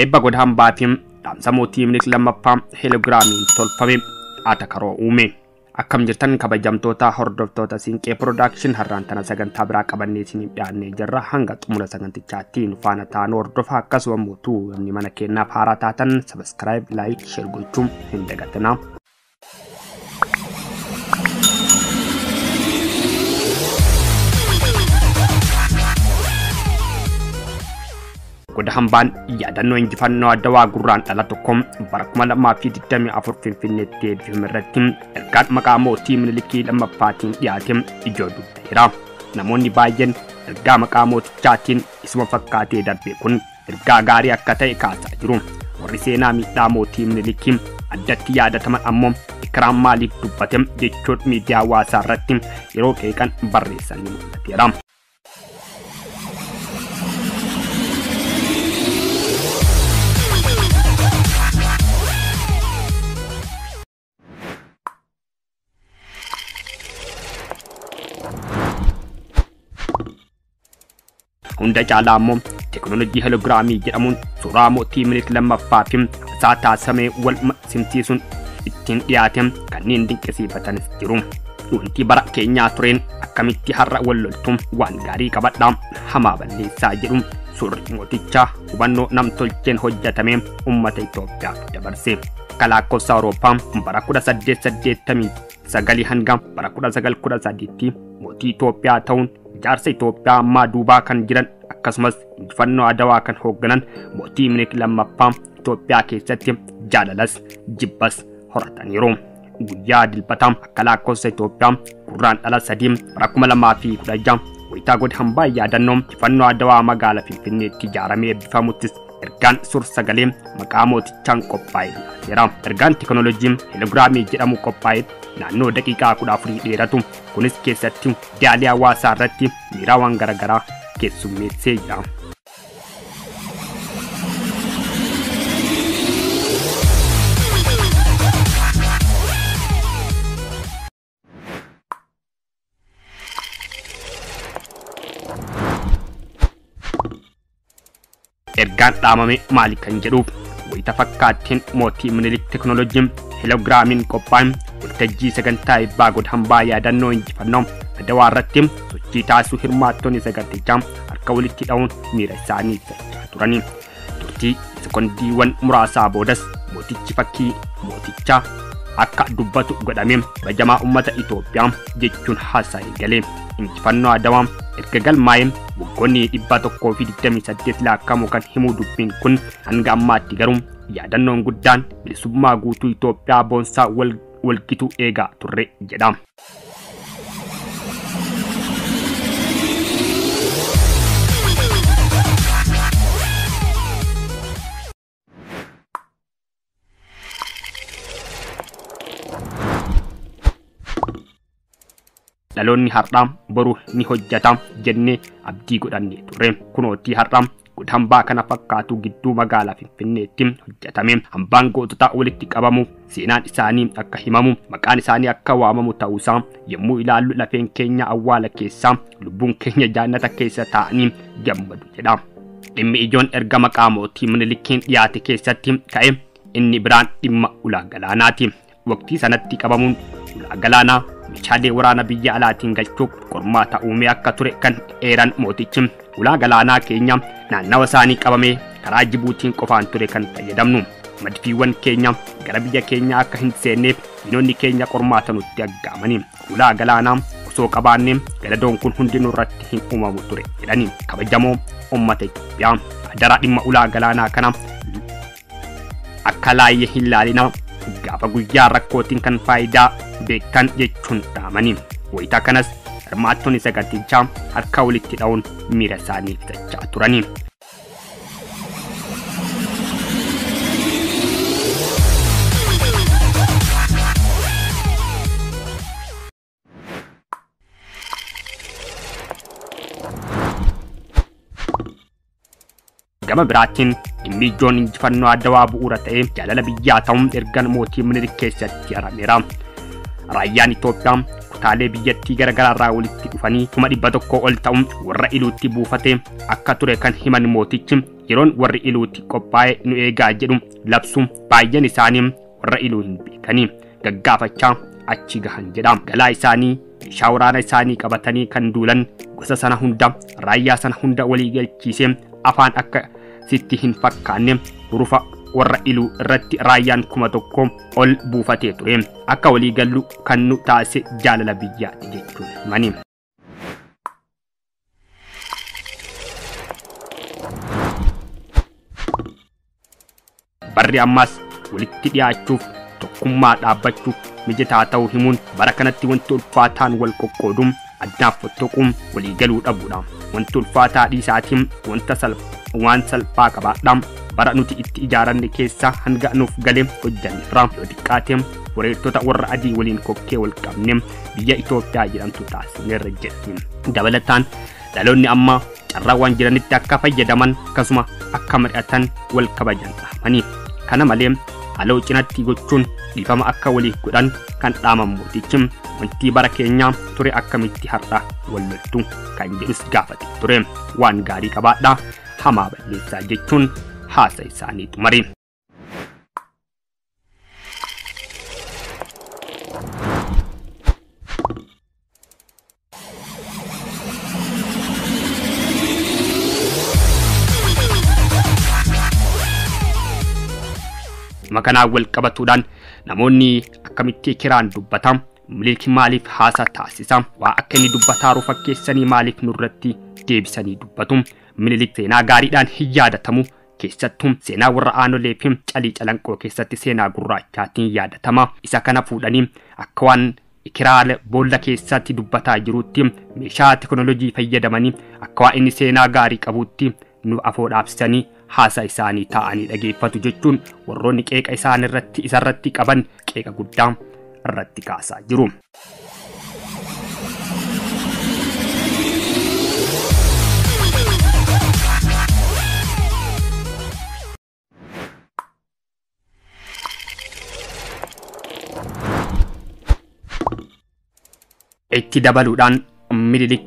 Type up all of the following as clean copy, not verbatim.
Eebba godhambaatiin dhaamsa mootii Minilik lammaffaa heeloogiraamiin tolfame atakaroo uume. Akkam jirtan kabajamtoota hordoftoota Siinqee Production, har'aan tana sagantaa biraa qabannee isiniif dhiyaannee jirra. Hanga xumura sagantichaatti nu faana ta'an hordofaa. Akkasuma mootuu namni mana keenyaaf haaraa taatan subscribe, like, share gochuun hin dagatinaa. Goda hambaan yaadannoo injifannoo Adawaa gurraan dhala tokko bara 2024 Finfinneetti eebbifame irratti ergaan maqaa mootii Minilikii lammaffaatiin dhiyaate ijoo dubbateera. Namoonni baay'een ergaa maqaa mootichaatiin isuma fakkaatee darbe kun ergaa gaarii akka ta'e kaasaa jiru. Warri seenaa miidhaa mootii Minilikii addatti yaadataman ammoo Ikraam maaliif dubbate jechuun miidiyaa hawaasaa irratti yeroo qeeqan barreessan ni mul'ateera. Hunda caalaa ammoo teekinooloojii heeloogiraamii jedhamuun suuraa mootii Minilik lammaffaa fi haasaa taasifame wal simsiisuun ittiin dhiyaate kanneen dinqisiifatanis jiru. Wanti bara keenyaa tureen akkamitti har'a wal loltu, waan gaarii qabadhaa hamaa balleessaa jedhu suurri mootichaa hubannoo namtolcheen hojjetame uummata Itoophiyaaf dabarse. Akka lakkoofsa Awurooppaa bara 1889 hanga bara 1913tti mootii Itoophiyaa ta'uun ijaarsa Itoophiyaa ammaa duubaa kan jiran akkasumas injifannoo Adawaa kan hoogganan mootii Minilik lammaffaa Itoophiyaa keessatti jaalalas jibbas horataniiru. Guyyaa dilbataa akka lakkoofsa Itoophiyaa gurraan dhala 3 bara 2016 wayitaa goda hambaa yaadannoo injifannoo Adawaa magaalaa Finfinneetti ijaaramee eebbifamuttis ergaan suur-sagalee maqaa mootichaan qophaa'e dhiyaateera. Ergaan teekinooloojii heeloogiraamii jedhamu qophaa'e naannoo daqiiqaa 14 dheeratu kunis keessatti miidiyaalee hawaasaa irratti miiraawwan garaagaraa keessummeessee jira. Ergaan dhaamame maali kan jedhuuf wayita fakkaattiin mootii Minilik teekinooloojiin heeloogiraamiin qophaa'e waltajjii sagantaa eebbaa godhambaa yaadannoo injifannoo Adawaa irratti sochii taasisuu hirmaattonni sagantichaa harka walitti dha'uun miira isaanii ibsachaa turani. Turtii sekondiiwwan muraasaa boodas mootichi fakkii mootichaa akka dubbatu godhame kabajamaa uummata Itoophiyaa jechuun haasaa eegale. Injifannoo Adawaa erga galmaa'ee waggoonni 128 lakkaa'amu kan himu dubbiin kun hanga ammaatti garuu yaadannoon guddaan bilisummaa guutuu Itoophiyaa boonsaa walgitu eegaa turre jedha. Dhaloonni har'aa boru ni hojjeta jennee abdii godhannee turre. Kunootii har'aa godhambaa kana fakkaatu gidduu magaalaa Finfinneetti hojjetame. Hambaan goototaa walitti qabamu, seenaan isaanii akka himamu, maqaan isaanii akka waamamu ta'uusaa yommuu ilaallu lafeen keenya awwaala keessaa lubbuun keenya jaannata keessa taa'anii gammadu jedha. Dhimmi ijoon erga maqaa mootii Minilikiin dhiyaate keessatti ka'e inni biraan dhimma ulaa galaanaati. Waqtii sanatti qabamuun ulaa galaanaa meeshaalee waraana biyya alaatiin galchuuf qormaata uumee akka ture kan eeran mootichi ulaa galaanaa keenya naannawa isaanii qabamee karaa Jibuutiin qofaan ture kan fayyadamnu. Madfiiwwan keenya gara biyya keenya akka hin seenneef diinonni keenya qormaata nutti aggaamani. Ulaa galaanaa osoo qabaannee gadadoon kun hundi nurratti hin uumamu ture jedhani. Kabajamoo uummata Itoophiyaa adaraa dhimma ulaa galaanaa kana akka laayyee hin laalinaa, gaafa guyyaa rakkootiin kan faayidaa beektan jechuun dhaamani. Wayitaa kanas hirmaattonni sagantichaa harka walitti dha'uun miira isaanii ibsachaa turani. Gama biraatiin dhimmi ijoon injifannoo Adawaa bu'uura ta'ee jaalala biyyaa ta'uun ergan mootii Minilik keessatti harameera. Raayyaan Itoophiyaa Kutaalee biyyattii garaagaraarraa walitti dhufanii 100,000 ol ta'uun warra Iluutti buufate akka ture kan himan mootichi yeroon warri Iluutti qophaa'e nu eegaa jedhu labsu baay'een isaanii warra Iluu hin beekanii gaggaafachaa achi gahan jedha. Galaa isaanii meeshaa waraana isaanii qabatanii kan duulan gosa sana hunda raayyaa sana hunda walii galchiisee afaan akka sitti hin fakkaanne hurufa warra Iluu irratti raayyaan 1,000 ol buufatee ture. Akka walii gallu kan nu taasise jaalala biyyaati jechuun himani. Barri ammaas walitti dhiyaachuuf tokkummaa dhaabbachuuf mijataa ta'uu himuun bara kanatti wanti ulfaataan wal qoqqooduun addaaf fottoquun walii galuu dhabuudha. Wanti ulfaataa dhiisaatiin wanta waan salphaa qabaadha. Bara nuti itti ijaaranne keessa hanga nuuf galee hojjanneerra. Yoo xiqqaate wareertota warra adii waliin kokkee wal qabne biyya Itoophiyaa jedhamtu taasisneerra jedhi. Dabalataan dhaloonni ammaa carraa waan jiranitti akka fayyadaman akkasuma akka mari'atan wal kabajan dhaamani. Kana malee haaloo cinatti gochuun dhiifama akka waliif godhan kan dhaaman mootichi wanti bara keenyaa ture akkamitti har'a wal loltu kan jedhus gaafate ture. Waan gaarii qabaadha hamaa balleessaa jechuun haasa isaanii xumure. Makanaa wal qabatuudhaan namoonni akkamitti kiraan dubbata Minilik maaliif haasa taasisa waa akka inni dubbataaru fakkeessanii maaliif nurratti deebisanii dubbatu. Minilik seenaa gaariidhaan hin yaadatamu keessattuu seenaa warra aanolee fi calii calanqoo keessatti seenaa gurraachaatiin yaadatama. Isa kana fuudhanii akka waan kiraa boolla keessatti dubbataa jirutti meeshaa teekinooloojii fayyadamanii akka waan inni seenaa gaarii qabutti nu afoo dhaabsisanii haasa isaanii taa'anii dhageeffatu jechuun warroonni qeeqa isaan irratti isarratti qaban qeeqa guddaa irratti kaasaa jiru. Itti dabaluudhaan Minilik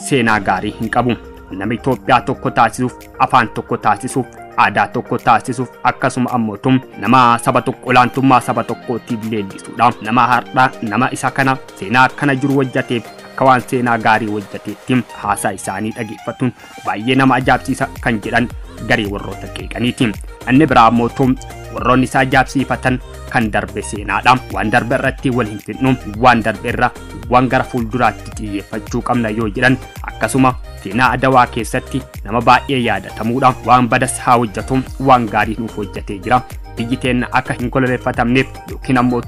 seenaa gaarii hin qabu. Nama Itoophiyaa tokko taasisuuf, afaan tokko taasisuuf, aadaa tokko taasisuuf akkasuma ammoo nama saba tokko olaantummaa saba tokkootiif leellisuudha. Nama har'a nama isa kana seenaa kana jiru hojjateef akka waan seenaa gaarii hojjateetti haasaa isaanii dhageeffatuun baay'ee nama ajaa'ibsiisa kan jedhan garee warroota qeeqaniiti. Inni biraa ammoo warroonni isaa ajaa'ibsiifatan kan darbe seenaadha. Waan darbe irratti wal hin fidnu, waan darbe irra waan gara fuulduraatti xiyyeeffachuu qabna yoo jedhan akkasuma seenaa Adawaa keessatti nama baay'ee yaadatamuudha. Waan badas haa hojjetu, waan gaarii nuuf hojjetee jira. Biyyi teenna akka hin koloneeffatamneef yookiin ammoo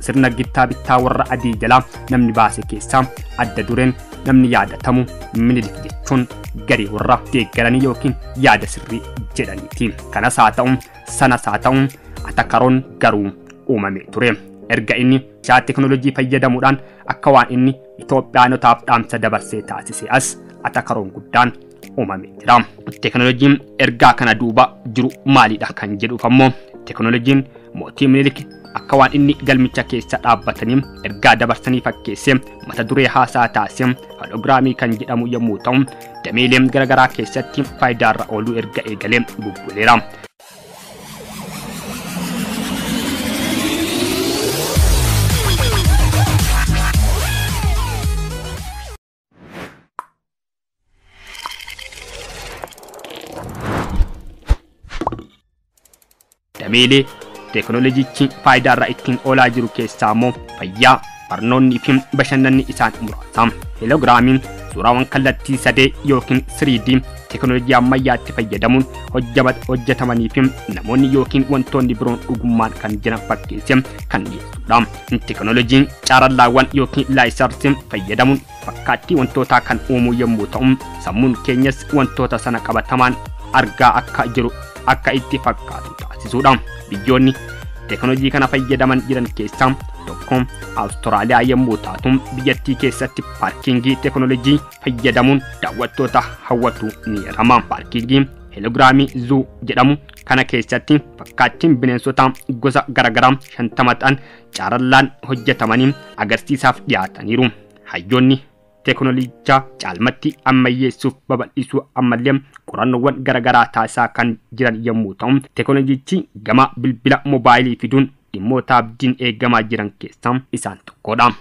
sirna gittaa bittaa warra adii jalaa namni baase keessaa adda dureen namni yaadatamu Minilik jechuun garee warra deeggaranii yookiin yaada sirrii jedhaniiti. Kanas haa ta'u sanas haa ta'u atakaroon garuu uumamee ture. Erga inni meeshaa teekinooloojii fayyadamuudhaan akka waan inni Itoophiyaanotaaf dhaamsa dabarsee taasise as atakaroon guddaan uumamee jira. Teekinooloojiin ergaa kana duuba jiru maalidha kan jedhuuf ammoo teekinooloojiin mootii Minilik akka waan inni galmicha keessa dhaabbatanii ergaa dabarsanii fakkeessee mata duree haasaa taasise holoogiraamii kan jedhamu yommuu ta'u dameelee garaagaraa keessatti faayidaarra ooluu erga eegalee bubbuleera. Dameelee teekinooloojichi faayidaarra ittiin oolaa jiru keessaa immoo fayyaa, barnoonni fi bashannanni isaan muraasa. Holoogiraamiin suuraawwan kallattii sadee yookiin 3D teekinooloojii ammayyaatti fayyadamuun hojjetamanii fi namoonni yookiin wantoonni biroon dhugummaan kan jiran fakkeesse kan dhiyeessudha. Teekinooloojiin caarallaawwan yookiin laayisarsii fayyadamuun fakkaattii wantootaa kan uumu yommuu ta'u sammuun keenyas wantoota sana qabatamaan argaa akka jiru akka itti fakkaatu taasisuudha. Biyyoonni teekinooloojii kana fayyadaman jiran keessaa tokko Awustiraaliyaa yommuu taatu biyyattii keessatti paarkingii teekinooloojii fayyadamuun daawwattoota hawwatu ni jedhama. Paarkingii holoogiraamii zuu jedhamu Kana keessatti fakkaattiin bineensota gosa garaagaraa 50 ta'an caarallaan hojjetamanii agarsiisaaf dhiyaataniiru. Hayyoonni teekinooloojichaa caalmatti ammayyeessuuf babal'isuu ammallee qorannoowwan garaagaraa taasisaa kan jiran yommuu ta'u, teekinooloojichi gama bilbila moobaayilii fiduun dhimmoota abdiin eegamaa jiran keessaa isaan tokkodha.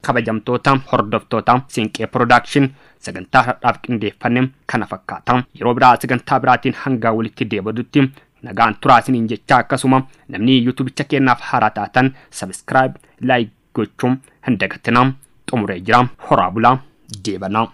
Kabajamtoota hordoftoota Siinqee Production sagantaa har'aaf qindeeffanne kana fakkaata. Yeroo biraa sagantaa biraatiin hanga walitti deebinutti nagaan turaa isiniin jechaa, akkasuma namni yuutuubicha keenyaaf haaraa taatan subscribe, like gochuun hin dagatinaa. Xumuree jira. Horaa bulaa, deebanaa.